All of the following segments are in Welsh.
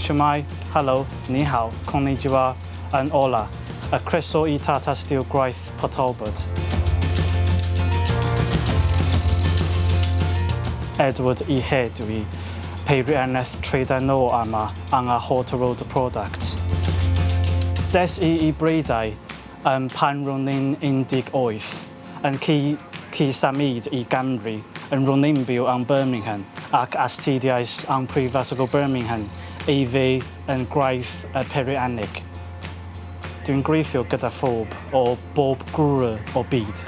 Shwmae, Helo, Ni Hao, Konnichiwa, yn Hola, a croeso i Tata Steel Gwaith Port Talbot. Edward i hedw i peiriannydd trydanol yma yng Nghort Road Products. Des i i Brydau yn pan ro'n i'n 18, yn ci ci symud i Gymru, yn ro'n i'n byw yn Birmingham ac astudiais yn Prifysgol Birmingham i fi yn gwaith y peiriannydd. Dwi'n gweithio gyda phob o bob gwr o byd.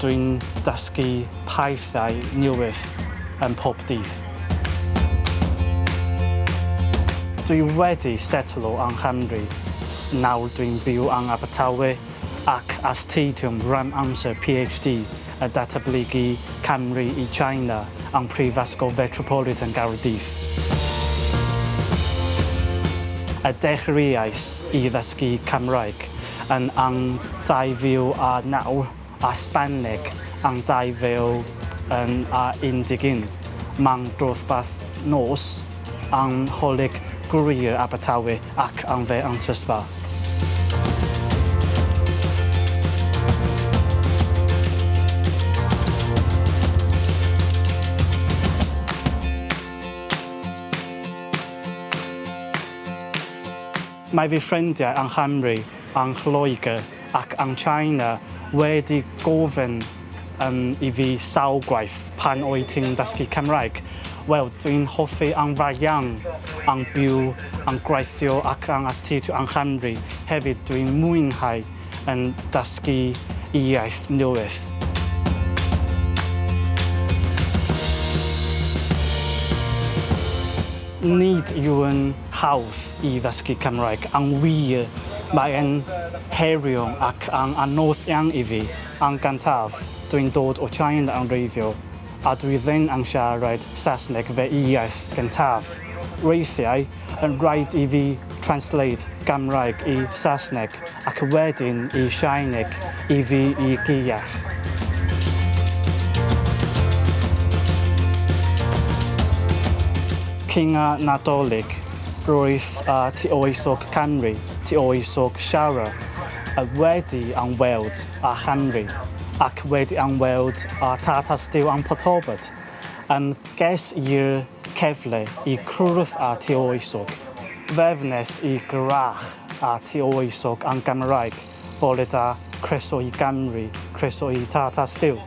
Dwi'n dysgu pethau newydd yn pob dydd. Dwi wedi setlo yng Nghymru. Nawr dwi'n byw yng Abertawe ac astudio rhan amser PhD a datblygu Cymru i China yn Prifysgol Metropolitan Gaerdydd. A dechreuais i ddysgu Cymraeg yn yn 2009 a Sbaeneg yn 2011 mewn dosbarth nos yng Ngholeg Gŵyr Abertawe ac yn fy amser sbâr. Mae fy ffrindiau yng Nghymru, yng Nghoegr ac yng China wedi gofyn i fi sawl gwaith pan wyt ti'n dysgu Cymraeg. Wel, dwi'n hoffi yn fawr iawn yn byw, yn gweithio ac yn astudio yng Nghymru. Hefyd, dwi'n mwynhau yn dysgu iaith newydd. Nid yw'n hawdd i ddysgu Cymraeg, yn wir, mae'n heriol ac yn anodd iawn i fi. Yn gyntaf, dwi'n dod o China yn wreiddiol, a dwi ddim yn siarad Saesneg fy iaith gyntaf. Weithiau, yn rhaid i fi translate Gymraeg i Saesneg ac wedyn i Sianeg i fi i deall. Cyn y Nadolig, roedd y Tywysog Cymru, Tywysog Siarl, wedi ymweld â Chymru ac wedi ymweld â Tata Steel yn Port Talbot. Ges i'r cyfle i cwrdd â Tywysog. Fe wnes i gyfarch â Tywysog yn Gymraeg, bore da, croeso i Gymru, croeso i Tata Steel.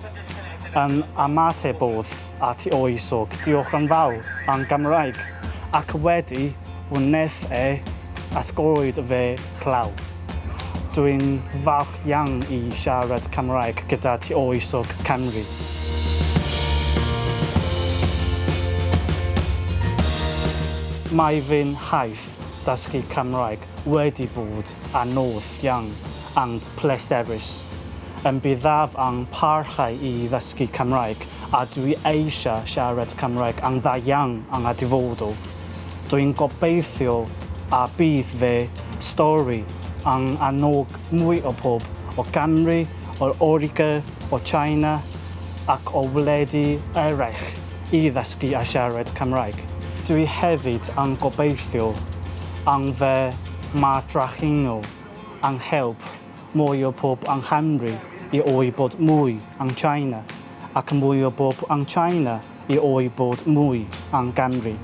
Yn ymatebodd â Tywysog, diolch yn fawr yn Gymraeg, ac wedi wnaeth e esgorwyd fy llaw. Dwi'n falch iawn i siarad Cymraeg gyda Tywysog Cymru. Mae fy nhaith dysgu Cymraeg wedi bod anodd iawn ond pleserus. Yn byddaf yn parhau i ddysgu Cymraeg a dwi eisiau siarad Cymraeg yn dda iawn yn y dyfodol. Dwi'n gobeithio a bydd fy stori yn annog mwy o pob o Gymru, o Loegr, o China ac o wledydd eraill i ddysgu a siarad Cymraeg. Dwi hefyd yn gobeithio yn fy mardrachino yn help mwy o pob yng Nghymru i wybod mwy am China ac mwy o bob yn China i wybod mwy am Gymru.